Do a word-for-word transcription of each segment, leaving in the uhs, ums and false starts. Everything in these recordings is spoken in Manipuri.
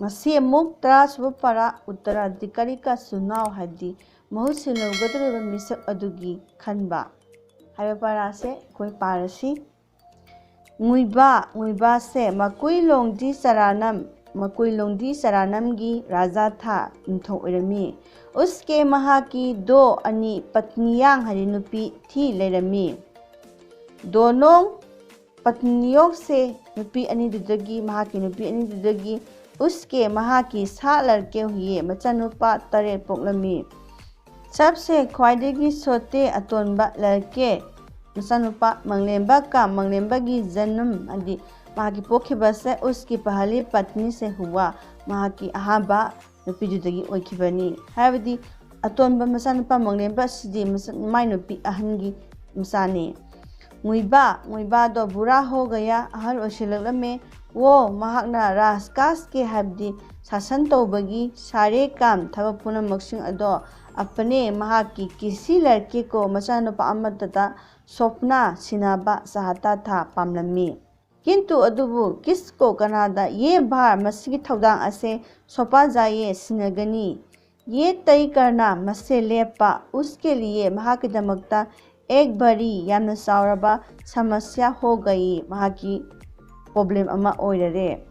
ꯑꯁꯤ ꯑꯃꯨꯛ ꯇꯔꯥꯁꯨꯕ ꯄꯥꯔꯥ ꯎꯠꯇꯔꯥꯙꯤꯀꯥꯔꯤꯀꯥ ꯁꯨꯅꯥꯎ ꯍꯥꯏꯕꯗꯤ ꯃꯍꯨꯠ ꯁꯤꯜꯍꯧꯒꯗꯧꯔꯤꯕ ꯃꯤꯁꯛ ꯑꯗꯨꯒꯤ ꯈꯟꯕ ꯍꯥꯏꯕ ꯄꯥꯔꯥꯁꯦ ꯑꯩꯈꯣꯏ ꯄꯥꯔꯁꯤ꯫ ꯉꯨꯏꯕꯥ, ꯉꯨꯏꯕꯥꯁꯦ ꯃꯀꯨꯏ ꯂꯣꯡꯗꯤ ꯆꯔꯥꯅꯝ, ꯃꯀꯨꯏ ꯂꯣꯡꯗꯤ ꯆꯔꯥꯅꯝꯒꯤ ꯔꯥꯖꯥ ꯊꯥ ꯅꯤꯡꯊꯧ ꯑꯣꯏꯔꯝꯃꯤ꯫ ꯎꯁꯀꯦ ꯃꯍꯥꯛꯀꯤ ꯗꯣ ꯑꯅꯤ ꯄꯠꯅꯤꯌꯥꯡ ꯍꯥꯏꯗꯤ ꯅꯨꯄꯤ ꯊꯤ ꯂꯩꯔꯝꯃꯤ꯫ ꯗꯣꯅꯣꯡ ꯄꯠꯅꯤꯌꯣꯛꯁꯦ ꯅꯨꯄꯤ ꯑꯅꯤꯗꯨꯗꯒꯤ, ꯃꯍꯥꯛꯀꯤ ꯅꯨꯄꯤ ꯑꯅꯤꯗꯨꯗꯒꯤ ꯎꯁꯀꯦ ꯃꯍꯥꯛꯀꯤ ꯁꯥ ꯂꯔꯀꯦ ꯍꯨꯏꯌꯦ ꯃꯆꯥꯅꯨꯄꯥ ꯇꯔꯦꯠ ꯄꯣꯛꯂꯝꯃꯤ꯫ ꯁꯕꯁꯦ ꯈ꯭ꯋꯥꯏꯗꯒꯤ ꯁꯣꯇꯦ ꯑꯇꯣꯟꯕ ꯂꯔꯀꯦ ꯃꯆꯥꯅꯨꯄꯥ ꯃꯪꯂꯦꯝꯕ ꯀꯥ ꯃꯪꯂꯦꯝꯕꯒꯤ ꯖꯅꯝ ꯍꯥꯏꯗꯤ ꯃꯍꯥꯛꯀꯤ ꯄꯣꯛꯈꯤꯕꯁꯦ ꯎꯁꯀꯤ ꯄꯍꯂꯤ ꯄꯠꯅꯤꯁꯦ ꯍꯨꯋꯥ ꯃꯍꯥꯛꯀꯤ ꯑꯍꯥꯟꯕ ꯅꯨꯄꯤꯗꯨꯗꯒꯤ ꯑꯣꯏꯈꯤꯕꯅꯤ꯫ ꯍꯥꯏꯕꯗꯤ ꯑꯇꯣꯟꯕ ꯃꯆꯥꯅꯨꯄꯥ ꯃꯪꯂꯦꯝꯕ ꯑꯁꯤꯗꯤ ꯃꯆꯥ-, ꯃꯥꯏ ꯅꯨꯄꯤ ꯑꯍꯟꯒꯤ ꯃꯆꯥꯅꯤ꯫ ꯉꯨꯏꯕꯥ, ꯉꯨꯏꯕꯥꯗꯣ ꯕꯨꯔꯥ ꯍꯣ ꯒꯌꯥ ꯑꯍꯜ ꯑꯣꯏꯁꯤꯜꯂꯛꯂꯝꯃꯦ꯫ ꯋꯣ ꯃꯍꯥꯛꯅ ꯔꯥꯖꯀꯥꯁꯀꯤ ꯍꯥꯏꯕꯗꯤ ꯁꯥꯁꯟ ꯇꯧꯕꯒꯤ ꯁꯥꯔꯦ ꯀꯥꯝ ꯊꯕꯛ ꯄꯨꯝꯅꯃꯛꯁꯤꯡ ꯑꯗꯣ ꯑꯄꯅꯦ ꯃꯍꯥꯛꯀꯤ ꯀꯤꯁꯤ ꯂꯔꯀꯦ ꯀꯣ ꯃꯆꯥꯅꯨꯄꯥ ꯑꯃꯠꯇꯗ ꯁꯣꯞꯅ ꯁꯤꯟꯅꯕ ꯆꯍꯥꯇꯥ ꯊꯥ ꯄꯥꯝꯂꯝꯃꯤ꯫ ꯀꯤꯟꯇꯨ ꯑꯗꯨꯕꯨ ꯀꯤꯁꯀꯣ ꯀꯅꯥꯗ ꯌꯦ ꯚꯥꯔ ꯃꯁꯤꯒꯤ ꯊꯧꯗꯥꯡ ꯑꯁꯦ ꯁꯣꯄꯥ ꯖꯥꯌꯦ ꯁꯤꯟꯅꯒꯅꯤ꯫ ꯌꯦ ꯇꯩ ꯀꯔꯅ ꯃꯁꯦ ꯂꯦꯞꯄ ꯎꯁꯀꯦ ꯂꯤꯌꯦ ꯃꯍꯥꯛꯀꯤꯗꯃꯛꯇ ꯑꯦꯛ ꯕꯔꯤ ꯌꯥꯝꯅ ꯆꯥꯎꯔꯕ ꯁꯃꯁ꯭ꯌꯥ ꯍꯣ ꯒꯌꯤ ꯃꯍꯥꯛꯀꯤ ꯄ꯭ꯔꯣꯕ꯭ꯂꯦꯝ ꯑꯃ ꯑꯣꯏꯔꯔꯦ꯫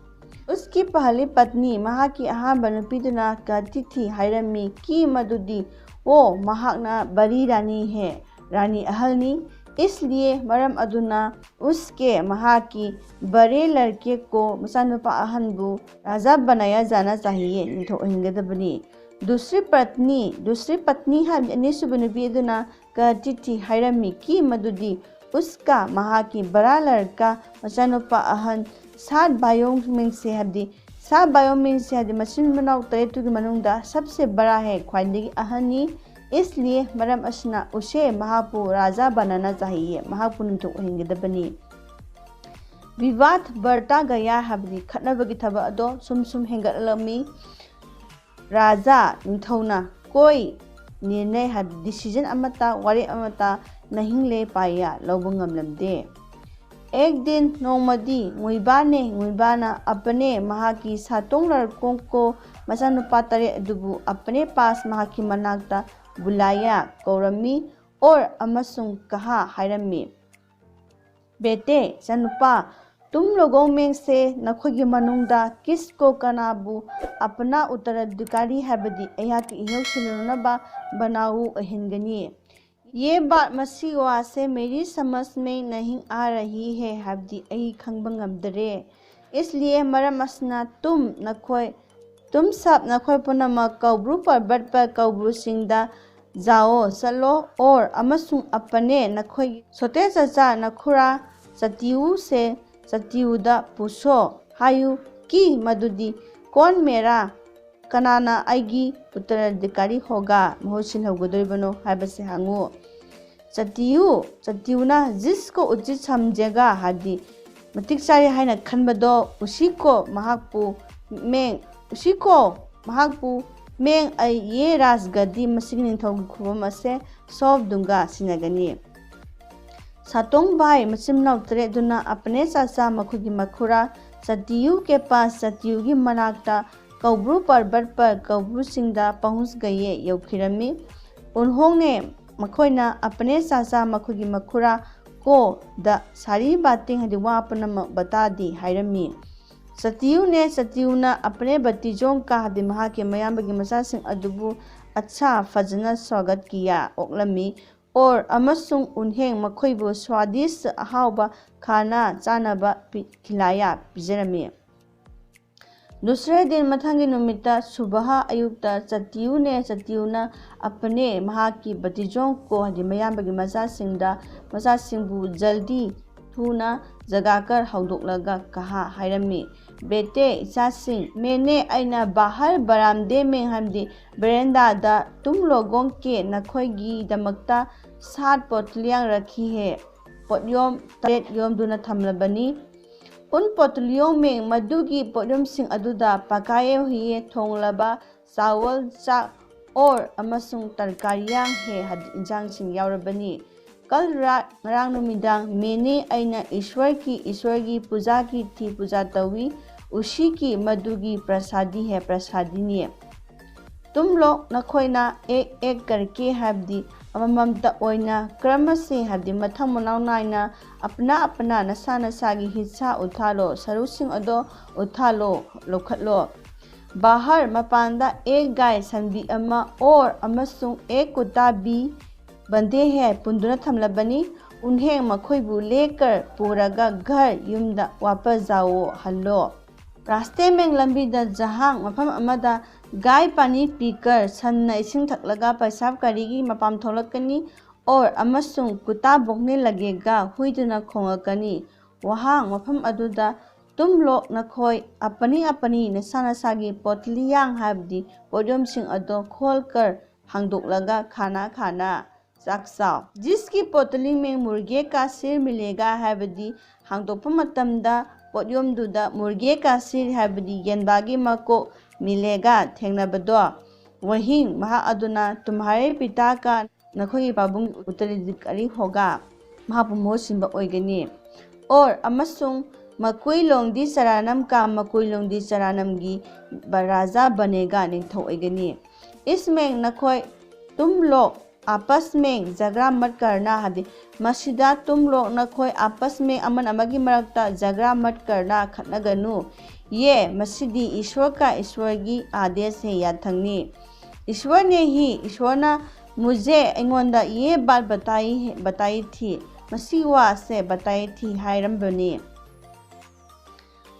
ꯎꯁꯀꯤ ꯄꯍꯂꯤ ꯄꯠꯅꯤ ꯃꯍꯥꯛꯀꯤ ꯑꯍꯥꯟꯕ ꯅꯨꯄꯤꯗꯨꯅ ꯀꯇꯤꯊꯤ ꯍꯥꯏꯔꯝꯃꯤ ꯀꯤ ꯃꯗꯨꯗꯤ ꯑꯣ ꯃꯍꯥꯛꯅ ꯕꯔꯤ ꯔꯥꯅꯤ ꯍꯦ ꯔꯥꯅꯤ ꯑꯍꯜꯅꯤ꯫ ꯏꯁꯂꯤꯌꯦ ꯃꯔꯝ ꯑꯗꯨꯅ ꯎꯁꯀꯦ ꯃꯍꯥꯛꯀꯤ ꯕꯔꯦ ꯂꯔꯀꯦ ꯀꯣ ꯃꯆꯥꯅꯨꯄꯥ ꯑꯍꯟꯕꯨ ꯔꯥꯖꯥ ꯕꯅꯥꯌꯥ ꯖꯥꯅ ꯆꯥꯍꯤꯌꯦ ꯅꯤꯡꯊꯧ ꯑꯣꯏꯍꯟꯒꯗꯕꯅꯤ꯫ ꯗꯨꯁ꯭ꯔꯤ ꯄꯠꯅꯤ ꯗꯨꯁ꯭ꯔꯤ ꯄꯠꯅꯤ ꯍꯥꯏꯕꯗꯤ ꯑꯅꯤꯁꯨꯕ ꯅꯨꯄꯤ ꯑꯗꯨꯅ ꯀꯇꯤꯊꯤ ꯍꯥꯏꯔꯝꯃꯤ ꯀꯤ ꯃꯗꯨꯗꯤ ꯎꯁꯀꯥ ꯃꯍꯥꯛꯀꯤ ꯕꯔꯥ ꯂꯔꯀꯥ ꯃꯆꯥꯅꯨꯄꯥ ꯑꯍꯟ ꯁꯥꯠ ꯕꯥꯌꯣꯡ ꯃꯤꯡꯁꯦ ꯍꯥꯏꯕꯗꯤ ꯁꯥꯠ ꯕꯥꯌꯣꯡ ꯃꯤꯡꯁꯦ ꯍꯥꯏꯕꯗꯤ ꯃꯆꯤꯟ ꯃꯅꯥꯎ ꯇꯔꯦꯠꯇꯨꯒꯤ ꯃꯅꯨꯡꯗ ꯁꯕꯁꯦ ꯕꯔꯥ ꯍꯦ ꯈ꯭ꯋꯥꯏꯗꯒꯤ ꯑꯍꯟꯅꯤ꯫ ꯏꯁꯂꯤꯌꯦ ꯃꯔꯝ ꯑꯁꯤꯅ ꯎꯁꯦ ꯃꯍꯥꯛꯄꯨ ꯔꯥꯖꯥ ꯕꯅꯥꯅ ꯆꯥꯍꯤꯌꯦ ꯃꯍꯥꯛꯄꯨ ꯅꯤꯡꯊꯧ ꯑꯣꯏꯍꯟꯒꯗꯕꯅꯤ꯫ ꯕꯤꯕꯥꯗ ꯕꯔꯇꯥ ꯒꯌꯥ ꯍꯥꯏꯕꯗꯤ ꯈꯠꯅꯕꯒꯤ ꯊꯕꯛ ꯑꯗꯣ ꯁꯨꯝ ꯁꯨꯝ ꯍꯦꯟꯒꯠꯂꯛꯂꯝꯃꯤ꯫ ꯔꯥꯖꯥ ꯅꯤꯡꯊꯧꯅ ꯀꯣꯏ ꯅꯤꯔꯅꯩ ꯍꯥꯏꯕꯗꯤ ꯗꯤꯁꯤꯖꯟ ꯑꯃꯠꯇ ꯋꯥꯔꯦꯞ ꯑꯃꯠꯇ ꯅꯍꯤꯡꯂꯦ ꯄꯥꯏꯌꯥ ꯂꯧꯕ ꯉꯝꯂꯝꯗꯦ꯫ ꯑꯦꯛ ꯗꯤꯟ ꯅꯣꯡꯃꯗꯤ ꯉꯨꯏꯕꯥꯅꯦ, ꯉꯨꯏꯕꯥꯅ ꯑꯄꯅꯦ ꯃꯍꯥꯛꯀꯤ ꯁꯥꯇꯣꯡ ꯂꯔꯀꯣꯡꯀꯣ ꯃꯆꯥꯅꯨꯄꯥ ꯇꯔꯦꯠ ꯑꯗꯨꯕꯨ ꯑꯄꯅꯦ ꯄꯥꯁ ꯃꯍꯥꯛꯀꯤ ꯃꯅꯥꯛꯇ ꯕꯨꯂꯥꯌꯥ ꯀꯧꯔꯝꯃꯤ꯫ ꯑꯣꯔ ꯑꯃꯁꯨꯡ ꯀꯍꯥ ꯍꯥꯏꯔꯝꯃꯤ꯫ ꯕꯦꯇꯦ, ꯏꯆꯥꯅꯨꯄꯥ, ꯇꯨꯝ ꯂꯣꯒꯣꯡ ꯃꯦꯡꯁꯦ ꯅꯈꯣꯏꯒꯤ ꯃꯅꯨꯡꯗ ꯀꯤꯁꯀꯣ ꯀꯅꯥꯕꯨ ꯑꯄꯅꯥ ꯎꯠꯇꯔꯥꯙꯤꯀꯥꯔꯤ ꯍꯥꯏꯕꯗꯤ ꯑꯩꯍꯥꯛꯀꯤ ꯏꯍꯧ ꯁꯤꯜꯂꯨꯅꯕ ꯕꯅꯥꯎ ꯑꯣꯏꯍꯟꯒꯅꯤ꯫ ꯌꯦ ꯕꯥꯠ ꯃꯁꯤ ꯋꯥꯁꯦ ꯃꯦꯔꯤ ꯁꯃꯖ ꯃꯦ ꯅꯍꯤꯡ ꯑꯥ ꯔꯍꯤ ꯍꯦ ꯍꯥꯏꯕꯗꯤ ꯑꯩ ꯈꯪꯕ ꯉꯝꯗꯔꯦ꯫ ꯏꯁꯂꯤꯌꯦ ꯃꯔꯝ ꯑꯁꯤꯅ ꯇꯨꯝ ꯅꯈꯣꯏ ꯇꯨꯝ ꯁꯞ ꯅꯈꯣꯏ ꯄꯨꯝꯅꯃꯛ ꯀꯧꯕ꯭ꯔꯨ ꯄꯔꯕꯠ ꯄ ꯀꯧꯕ꯭ꯔꯨꯁꯤꯡꯗ ꯖꯥꯑꯣ ꯆꯠꯂꯣ ꯑꯣꯔ ꯑꯃꯁꯨꯡ ꯑꯄꯅꯦ ꯅꯈꯣꯏꯒꯤ ꯁꯣꯇꯦ ꯆꯆꯥ ꯅꯈꯨꯔꯥ ꯆꯇꯤꯌꯨꯁꯦ ꯆꯇꯤꯌꯨꯗ ꯄꯨꯁꯣ ꯍꯥꯏꯌꯨ ꯀꯤ ꯃꯗꯨꯗꯤ ꯀꯣꯟ ꯃꯦꯔꯥ ꯀꯅꯥꯅ ꯑꯩꯒꯤ ꯎꯠꯇꯔꯥꯙꯤꯀꯥꯔꯤ ꯍꯣꯒꯥ ꯃꯍꯨꯠ ꯁꯤꯜꯍꯧꯒꯗꯣꯔꯤꯕꯅꯣ ꯍꯥꯏꯕꯁꯦ ꯍꯪꯉꯨ꯫ ꯆꯇꯤꯌꯨ ꯆꯇꯤꯌꯨꯅ ꯖꯤꯁꯀꯣ ꯎꯆꯤꯠ ꯁꯝꯖꯦꯒꯥ ꯍꯥꯏꯕꯗꯤ ꯃꯇꯤꯛ ꯆꯥꯔꯦ ꯍꯥꯏꯅ ꯈꯟꯕꯗꯣ ꯎꯁꯤꯀꯣ ꯃꯍꯥꯛꯄꯨ ꯃꯦꯡ ꯎꯁꯤꯀꯣ ꯃꯍꯥꯛꯄꯨ ꯃꯦꯡ ꯑꯩ ꯌꯦ ꯔꯥꯖꯒꯗꯤ ꯃꯁꯤꯒꯤ ꯅꯤꯡꯊꯧꯒꯤ ꯈꯨꯕꯝ ꯑꯁꯦ ꯁꯣꯞ ꯗꯨꯡꯒꯥ ꯁꯤꯟꯅꯒꯅꯤ꯫ ꯁꯥꯇꯣꯡ ꯚꯥꯏ ꯃꯆꯤꯟ ꯃꯅꯥꯎ ꯇꯔꯦꯠ ꯑꯗꯨꯅ ꯑꯄꯅꯦ ꯆꯥꯆꯥ ꯃꯈꯣꯏꯒꯤ ꯃꯈꯨꯔꯥ ꯆꯇꯤꯌꯨ ꯀꯦꯄꯥꯁ ꯆꯇꯤꯌꯨꯒꯤ ꯃꯅꯥꯛꯇ ꯀꯧꯕ꯭ꯔꯨ ꯄꯔꯕꯠ ꯄ ꯀꯧꯕ꯭ꯔꯨꯁꯤꯡꯗ ꯄꯍꯨꯁ ꯒꯌꯦ ꯌꯧꯈꯤꯔꯝꯃꯤ꯫ ꯎꯟꯍꯣꯡꯅꯦ ꯃꯈꯣꯏꯅ ꯑꯄꯅꯦ ꯆꯥꯆꯥ ꯃꯈꯣꯏꯒꯤ ꯃꯈꯨꯔꯥ ꯀꯣ ꯗ ꯁꯥꯔꯤ ꯕꯥꯇꯤꯡ ꯍꯥꯏꯗꯤ ꯋꯥ ꯄꯨꯝꯅꯃꯛ ꯕꯇꯥꯗꯤ ꯍꯥꯏꯔꯝꯃꯤ꯫ ꯆꯇꯤꯌꯨꯅꯦ ꯆꯇꯤꯌꯨꯅ ꯑꯄꯅꯦ ꯕꯇꯤꯖꯣꯡ ꯀꯥ ꯍꯥꯏꯗꯤ ꯃꯍꯥꯛꯀꯤ ꯃꯌꯥꯝꯕꯒꯤ ꯃꯆꯥꯁꯤꯡ ꯑꯗꯨꯕꯨ ꯑꯠꯁꯥ ꯐꯖꯅ ꯁ꯭ꯋꯥꯒꯠ ꯀꯤꯌꯥ ꯑꯣꯛꯂꯝꯃꯤ꯫ ꯑꯣꯔ ꯑꯃꯁꯨꯡ ꯎꯟꯍꯦꯡ ꯃꯈꯣꯏꯕꯨ ꯁ꯭ꯋꯥꯗꯤꯁ ꯑꯍꯥꯎꯕ ꯈꯥꯅꯥ ꯆꯥꯅꯕ ꯄꯤ- ꯈꯤꯂꯥꯌꯥ ꯄꯤꯖꯔꯝꯃꯤ꯫ ꯗꯨꯁꯔꯦ ꯗꯤꯟ ꯃꯊꯪꯒꯤ ꯅꯨꯃꯤꯠꯇ ꯁꯨꯕꯍ ꯑꯌꯨꯛꯇ ꯆꯇꯤꯌꯨꯅꯦ ꯆꯇꯤꯌꯨꯅ ꯑꯄꯅꯦ ꯃꯍꯥꯛꯀꯤ ꯕꯇꯤꯖꯣꯡ ꯀꯣ ꯍꯥꯏꯗꯤ ꯃꯌꯥꯝꯕꯒꯤ ꯃꯆꯥꯁꯤꯡꯗ ꯃꯆꯥꯁꯤꯡꯕꯨ ꯖꯜꯗꯤ ꯊꯨꯅ ꯖꯒꯥꯀꯔ ꯍꯧꯗꯣꯛꯂꯒ ꯀꯍꯥ ꯍꯥꯏꯔꯝꯃꯤ꯫ ꯕꯦꯇꯦ ꯏꯆꯥꯁꯤꯡ ꯃꯦꯅꯦ ꯑꯩꯅ ꯕꯥꯍꯔ ꯕꯔꯥꯝꯗꯦ ꯃꯦꯡ ꯍꯥꯏꯕꯗꯤ ꯕꯦꯔꯦꯟꯗꯥꯗ ꯇꯨꯝ ꯂꯣꯒꯣꯡ ꯀꯦ ꯅꯈꯣꯏꯒꯤꯗꯃꯛꯇ ꯁꯥꯠ ꯄꯣꯠꯂꯤꯌꯥꯡ ꯔꯈꯤ ꯍꯦ ꯄꯣꯠꯌꯣꯝ ꯇꯔꯦꯠ ꯌꯣꯝꯗꯨꯅ ꯊꯝꯂꯕꯅꯤ꯫ ꯎꯟ ꯄꯣꯠꯂꯤꯌꯣꯡ ꯃꯦꯡ ꯃꯗꯨꯒꯤ ꯄꯣꯠꯌꯣꯝꯁꯤꯡ ꯑꯗꯨꯗ ꯄꯀꯥꯌꯦ ꯍꯨꯏꯌꯦ ꯊꯣꯡꯂꯕ ꯆꯥꯋꯜ ꯆꯥꯛ ꯑꯣꯔ ꯑꯃꯁꯨꯡ ꯇꯔꯀꯥꯔꯤꯌꯥꯡ ꯍꯦ ꯍꯥꯏꯗꯤ ꯏꯟꯁꯥꯡꯁꯤꯡ ꯌꯥꯎꯔꯕꯅꯤ꯫ ꯀꯜ ꯔꯥꯠ, ꯉꯔꯥꯡ ꯅꯨꯃꯤꯗꯥꯡ, ꯃꯦꯅꯦ ꯑꯩꯅ ꯏꯁ꯭ꯋꯔꯒꯤ, ꯏꯁ꯭ꯋꯔꯒꯤ ꯄꯨꯖꯥꯒꯤ ꯊꯤ ꯄꯨꯖꯥ ꯇꯧꯏ꯫ ꯎꯁꯤꯒꯤ ꯃꯗꯨꯒꯤ ꯄ꯭ꯔꯁꯥꯗꯤ ꯍꯦ ꯄ꯭ꯔꯁꯥꯗꯤꯅꯤ꯫ ꯇꯨꯝꯂꯣ ꯅꯈꯣꯏꯅ ꯑꯦꯛ ꯑꯦꯛ ꯀꯔꯀꯦ ꯍꯥꯏꯕꯗꯤ ꯑꯃꯃꯝꯇ ꯑꯣꯏꯅ, ꯀ꯭ꯔꯃꯁꯦ ꯍꯥꯏꯕꯗꯤ ꯃꯊꯪ ꯃꯅꯥꯎ ꯅꯥꯏꯅ, ꯑꯄꯅꯥ ꯑꯄꯅꯥ ꯅꯁꯥ ꯅꯁꯥꯒꯤ ꯍꯤꯠꯁꯥ ꯎꯠꯊꯥꯂꯣ, ꯁꯔꯨꯁꯤꯡ ꯑꯗꯣ ꯎꯠꯊꯥꯂꯣ, ꯂꯧꯈꯠꯂꯣ꯫ ꯕꯥꯍꯔ ꯃꯄꯥꯟꯗ ꯑꯦꯛ ꯒꯥꯏ ꯁꯟꯕꯤ ꯑꯃ ꯑꯣꯔ ꯑꯃꯁꯨꯡ ꯑꯦꯛ ꯀꯨꯇꯥ ꯕꯤ ꯕꯟꯗꯦ ꯍꯦ ꯄꯨꯟꯗꯨꯅ ꯊꯝꯂꯕꯅꯤ꯫ ꯎꯟꯍꯦꯡ ꯃꯈꯣꯏꯕꯨ ꯂꯦꯀꯔ ꯄꯨꯔꯒ ꯘꯔ ꯌꯨꯝꯗ ꯋꯥꯄꯁ ꯖꯥꯋꯣ ꯍꯜꯂꯣ꯫ ꯔꯥꯁꯇꯦ ꯃꯦꯡ ꯂꯝꯕꯤꯗ ꯖꯍꯥꯡ ꯃꯐꯝ ꯑꯃꯗ ꯒꯥꯏ ꯄꯥꯅꯤ ꯄꯤꯀꯔ ꯁꯟꯅ ꯏꯁꯤꯡ ꯊꯛꯂꯒ ꯄꯩꯁꯥꯞ ꯀꯔꯤꯒꯤ ꯃꯄꯥꯝ ꯊꯣꯛꯂꯛꯀꯅꯤ ꯑꯣꯔ ꯑꯃꯁꯨꯡ ꯀꯨꯇꯥ ꯕꯣꯛꯅꯦ ꯂꯒꯦꯒ ꯍꯨꯏꯗꯨꯅ ꯈꯣꯡꯂꯛꯀꯅꯤ꯫ ꯋꯥꯍꯥꯡ ꯃꯐꯝ ꯑꯗꯨꯗ ꯇꯨꯝꯂꯣ ꯅꯈꯣꯏ ꯑꯄꯅꯤ ꯑꯄꯅꯤ ꯅꯁꯥ ꯅꯁꯥꯒꯤ ꯄꯣꯠꯂꯤꯌꯥꯡ ꯍꯥꯏꯕꯗꯤ ꯄꯣꯠꯌꯣꯝꯁꯤꯡ ꯑꯗꯣ ꯈꯣꯜꯀꯔ ꯍꯥꯡꯗꯣꯛꯂꯒ ꯈꯥꯅ ꯈꯥꯅ ꯆꯥꯛ ꯆꯥꯎ꯫ ꯖꯤꯁꯀꯤ ꯄꯣꯠꯂꯤ ꯃꯦꯡ ꯃꯨꯔꯒꯦ ꯀꯥꯁꯤꯔ ꯃꯤꯂꯦꯒꯥ ꯍꯥꯏꯕꯗꯤ ꯍꯥꯡꯗꯣꯛꯄ ꯃꯇꯝꯗ ꯄꯣꯠꯌꯣꯝꯗꯨꯗ ꯃꯨꯔꯒꯦ ꯀꯥꯁꯤꯔ ꯍꯥꯏꯕꯗꯤ ꯌꯦꯟꯕꯥꯒꯤ ꯃꯀꯣꯛ ꯃꯤꯂꯦꯒꯥ ꯊꯦꯡꯅꯕꯗꯣ꯫ ꯋꯥꯍꯤꯡ ꯃꯍꯥꯛ ꯑꯗꯨꯅ ꯇꯨꯝꯍꯥꯔꯦ ꯄꯤꯇꯥ ꯀꯥ ꯅꯈꯣꯏꯒꯤ ꯄꯥꯕꯨꯡꯒꯤ ꯎꯠꯇꯔꯥꯙꯤꯀꯥꯔꯤ ꯍꯣꯒꯥ ꯃꯍꯥꯛꯄꯨ ꯃꯍꯨꯠ ꯁꯤꯟꯕ ꯑꯣꯏꯒꯅꯤ꯫ ꯑꯣꯔ ꯑꯃꯁꯨꯡ ꯃꯀꯨꯏ ꯂꯣꯡꯗꯤ ꯆꯔꯥꯅꯝ ꯀꯥ ꯃꯀꯨꯏ ꯂꯣꯡꯗꯤ ꯆꯔꯥꯅꯝꯒꯤ ꯕ-, ꯔꯥꯖꯥ ꯕꯅꯦꯒꯥ ꯅꯤꯡꯊꯧ ꯑꯣꯏꯒꯅꯤ꯫ ꯏꯁꯃꯦꯡ ꯅꯈꯣꯏ ꯇꯨꯝꯂꯣ ꯑꯥꯄꯁꯃꯦꯡ ꯖꯒ꯭ꯔꯥ ꯃꯠ ꯀꯔꯅꯥ ꯍꯥꯏꯕꯗꯤ ꯃꯁꯤꯗ ꯇꯨꯝꯂꯣ ꯅꯈꯣꯏ ꯑꯥꯄꯁꯃꯦꯡ ꯑꯃꯅ ꯑꯃꯒꯤ ꯃꯔꯛꯇ ꯖꯒ꯭ꯔꯥ ꯃꯠ ꯀꯔꯅꯥ ꯈꯠꯅꯒꯅꯨ꯫ ꯌꯦ ꯃꯁꯤꯗꯤ ꯏꯁ꯭ꯋꯔ ꯀꯥ ꯏꯁ꯭ꯋꯔꯒꯤ ꯑꯥꯗꯦꯁ ꯍꯦ ꯌꯥꯊꯪꯅꯤ꯫ ꯏꯁ꯭ꯋꯔꯅꯦ ꯍꯤ ꯏꯁ꯭ꯋꯔꯅ ꯃꯨꯖꯦ ꯑꯩꯉꯣꯟꯗ ꯌꯦ ꯕꯥꯠ ꯕꯇꯥꯏ ꯕꯇꯥꯏ ꯊꯤ ꯃꯁꯤ ꯋꯥꯁꯦ ꯕꯇꯥꯏ ꯊꯤ ꯍꯥꯏꯔꯝꯕꯅꯤ꯫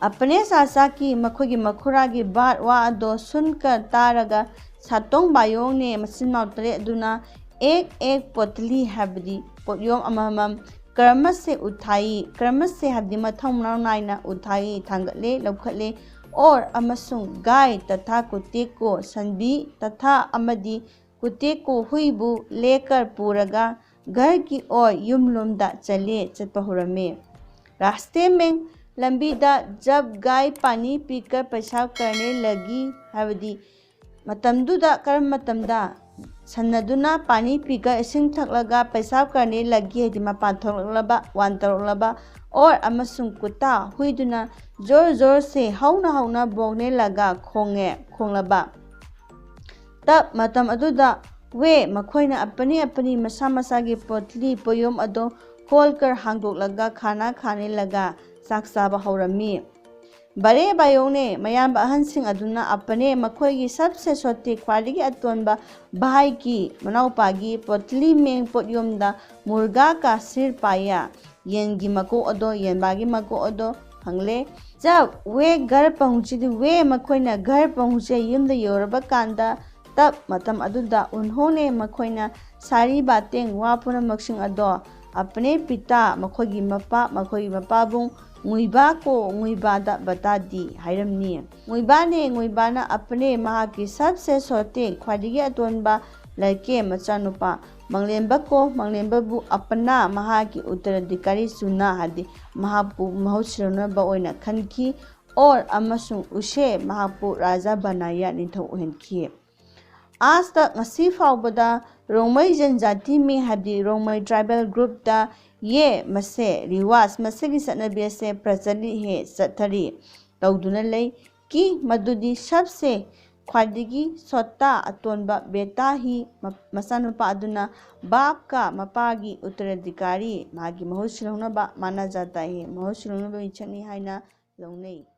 ꯑꯄꯅꯦ ꯆꯥꯆꯥꯀꯤ ꯃꯈꯣꯏꯒꯤ ꯃꯈꯨꯔꯥꯒꯤ ꯕꯥꯠ ꯋꯥ ꯑꯗꯣ ꯁꯨꯟꯀ ꯇꯥꯔꯒ ꯁꯥꯇꯣꯡ ꯕꯥꯌꯣꯡꯅꯦ ꯃꯆꯤꯟ ꯃꯅꯥꯎ ꯇꯔꯦꯠ ꯑꯗꯨꯅ ꯑꯦꯛ ꯑꯦꯛ ꯄꯣꯠꯂꯤ ꯍꯥꯏꯕꯗꯤ ꯄꯣꯠꯌꯣꯝ ꯑꯃꯃꯝ ꯀꯔꯃꯁꯦ ꯎꯊꯥꯏ ꯀꯔꯃꯁꯦ ꯍꯥꯏꯕꯗꯤ ꯃꯊꯧ ꯃꯅꯥꯎ ꯅꯥꯏꯅ ꯎꯊꯥꯏ ꯊꯥꯡꯒꯠꯂꯦ ꯂꯧꯈꯠꯂꯦ ꯑꯣꯔ ꯑꯃꯁꯨꯡ ꯒꯥꯏ ꯇꯊꯥ ꯀꯨꯇꯦꯛꯀꯣ ꯁꯟꯕꯤ ꯇꯊꯥ ꯑꯃꯗꯤ ꯀꯨꯇꯦꯛꯀꯣ ꯍꯨꯏꯕꯨ ꯂꯦꯀꯔ ꯄꯨꯔꯒ ꯘꯔꯒꯤ ꯑꯣꯏ ꯌꯨꯝꯂꯣꯝꯗ ꯆꯠꯂꯦ ꯆꯠꯄ ꯍꯧꯔꯝꯃꯦ꯫ ꯔꯥꯁꯇꯦ ꯃꯦꯡ ꯂꯝꯕꯤꯗ ꯖꯕ ꯒꯥꯏ ꯄꯥꯅꯤ ꯄꯤꯀꯔ ꯄꯩꯁꯥ ꯀꯔꯅꯦ ꯂꯒꯤ ꯍꯥꯏꯕꯗꯤ ꯃꯇꯝꯗꯨꯗ ꯀꯔꯝꯕ ꯃꯇꯝꯗ ꯁꯟꯅꯗꯨꯅ ꯄꯥꯅꯤ ꯄꯤꯒ ꯏꯁꯤꯡ ꯊꯛꯂꯒ ꯄꯩꯁꯥ ꯀꯔꯅꯦ ꯂꯒꯤ ꯍꯥꯏꯗꯤ ꯃꯄꯥꯟ ꯊꯣꯛꯂꯛꯂꯕ, ꯋꯥꯟ ꯇꯧꯔꯛꯂꯕ, ꯑꯣꯔ ꯑꯃꯁꯨꯡ ꯀꯨꯇꯥ ꯍꯨꯏꯗꯨꯅ ꯖꯣꯔ ꯖꯣꯔ ꯁꯦ ꯍꯧꯅ ꯍꯧꯅ ꯕꯣꯛꯅꯦ ꯂꯒ ꯈꯣꯡꯉꯦ, ꯈꯣꯡꯂꯕ꯫ ꯇꯞ ꯃꯇꯝ ꯑꯗꯨꯗ ꯋꯦ ꯃꯈꯣꯏꯅ ꯑꯄꯅꯤ ꯑꯄꯅꯤ ꯃꯁꯥ ꯃꯁꯥꯒꯤ ꯄꯣꯠꯂꯤ ꯄꯣꯌꯣꯝ ꯑꯗꯣ ꯈꯣꯜ ꯀꯔ ꯍꯥꯡꯗꯣꯛꯂꯒ ꯈꯥꯅ ꯈꯥꯅꯤꯜꯂꯒ ꯆꯥꯛ ꯆꯥꯕ ꯍꯧꯔꯝꯃꯤ꯫ ꯕꯔꯦ ꯕꯥꯌꯣꯡꯅꯦ ꯃꯌꯥꯝꯕ ꯑꯍꯟꯁꯤꯡ ꯑꯗꯨꯅ ꯑꯄꯅꯦ ꯃꯈꯣꯏꯒꯤ ꯁꯕꯁꯦ ꯁꯣꯠꯇꯤ ꯈ꯭ꯋꯥꯏꯗꯒꯤ ꯑꯇꯣꯟꯕ ꯚꯥꯏꯒꯤ ꯃꯅꯥꯎꯄꯥꯒꯤ ꯄꯣꯠꯂꯤ ꯃꯦꯡ ꯄꯣꯠꯌꯣꯝꯗ ꯃꯨꯔꯒꯥ ꯀꯥ ꯁꯤꯔ ꯄꯥꯌꯥ ꯌꯦꯟꯒꯤ ꯃꯀꯣꯛ ꯑꯗꯣ, ꯌꯦꯟꯕꯥꯒꯤ ꯃꯀꯣꯛ ꯑꯗꯣ ꯐꯪꯂꯦ꯫ ꯆꯞ ꯋꯦ ꯘꯔ ꯄꯍꯨꯆꯤꯗꯤ ꯋꯦ ꯃꯈꯣꯏꯅ ꯘꯔ ꯄꯍꯨꯆꯦ ꯌꯨꯝꯗ ꯌꯧꯔꯕ ꯀꯥꯟꯗ ꯇꯞ ꯃꯇꯝ ꯑꯗꯨꯗ ꯎꯟꯍꯣꯡꯅꯦ ꯃꯈꯣꯏꯅ ꯁꯥꯔꯤ ꯕꯥꯇꯦꯡ ꯋꯥ ꯄꯨꯝꯅꯃꯛꯁꯤꯡ ꯑꯗꯣ ꯑꯄꯅꯦ ꯄꯤꯇꯥ ꯃꯈꯣꯏꯒꯤ ꯃꯄꯥ ꯃꯈꯣꯏꯒꯤ ꯃꯄꯥꯕꯨꯡ ꯉꯨꯏꯕꯥ ꯀꯣ ꯉꯨꯏꯕꯥꯗ ꯕꯇꯥꯗꯤ ꯍꯥꯏꯔꯝꯃꯤ꯫ ꯉꯨꯏꯕꯥꯅꯦ ꯉꯨꯏꯕꯥꯅ ꯑꯄꯅꯦ ꯃꯍꯥꯛꯀꯤ ꯁꯕꯁꯦ ꯁꯣꯇꯦ ꯈ꯭ꯋꯥꯏꯗꯒꯤ ꯑꯇꯣꯟꯕ ꯂꯩꯀꯦ ꯃꯆꯥꯅꯨꯄꯥ ꯃꯪꯂꯦꯝꯕ ꯀꯣ ꯃꯪꯂꯦꯝꯕꯕꯨ ꯑꯄꯅꯥ ꯃꯍꯥꯛꯀꯤ ꯎꯠꯇꯔꯥꯙꯤꯀꯥꯔꯤ ꯆꯨꯅꯥ ꯍꯥꯏꯗꯤ ꯃꯍꯥꯛꯄꯨ ꯃꯍꯨꯠ ꯁꯤꯜꯍꯧꯅꯕ ꯑꯣꯏꯅ ꯈꯟꯈꯤ꯫ ꯑꯣꯔ ꯑꯃꯁꯨꯡ ꯎꯁꯦ ꯃꯍꯥꯛꯄꯨ ꯔꯥꯖꯥ ꯕꯅꯥꯌꯥ ꯅꯤꯡꯊꯧ ꯑꯣꯏꯍꯟꯈꯤ꯫ ꯑꯥꯖ ꯇꯛ ꯉꯁꯤ ꯐꯥꯎꯕꯗ ꯔꯣꯡꯃꯩ ꯖꯟꯖꯥꯇꯤ ꯃꯤ ꯍꯥꯏꯕꯗꯤ ꯔꯣꯡꯃꯩ ꯇ꯭ꯔꯥꯏꯕꯦꯜ ꯒ꯭ꯔꯨꯞꯇ ꯌꯦ ꯃꯁꯦ ꯔꯤꯋꯥꯖ ꯃꯁꯤꯒꯤ ꯆꯠꯅꯕꯤ ꯑꯁꯦ ꯄ꯭ꯔꯆꯂꯤꯠ ꯍꯦ ꯆꯠꯊꯔꯤ ꯇꯧꯗꯨꯅ ꯂꯩ ꯀꯤ ꯃꯗꯨꯗꯤ ꯁꯕꯁꯦ ꯈ꯭ꯋꯥꯏꯗꯒꯤ ꯁꯣꯠꯇꯥ ꯑꯇꯣꯟꯕ ꯕꯦꯇꯥ ꯍꯤ ꯃ- ꯃꯆꯥꯅꯨꯄꯥ ꯑꯗꯨꯅ ꯕꯥꯞꯀ ꯃꯄꯥꯒꯤ ꯎꯠꯇꯔꯥꯙꯤꯀꯥꯔꯤ ꯃꯥꯒꯤ ꯃꯍꯨꯠ ꯁꯤꯜꯍꯧꯅꯕ ꯃꯥꯅꯥ ꯖꯥꯇꯥ ꯍꯤ ꯃꯍꯨꯠ ꯁꯤꯜꯍꯧꯅꯕ ꯃꯤꯁꯛꯅꯤ ꯍꯥꯏꯅ ꯂꯧꯅꯩ꯫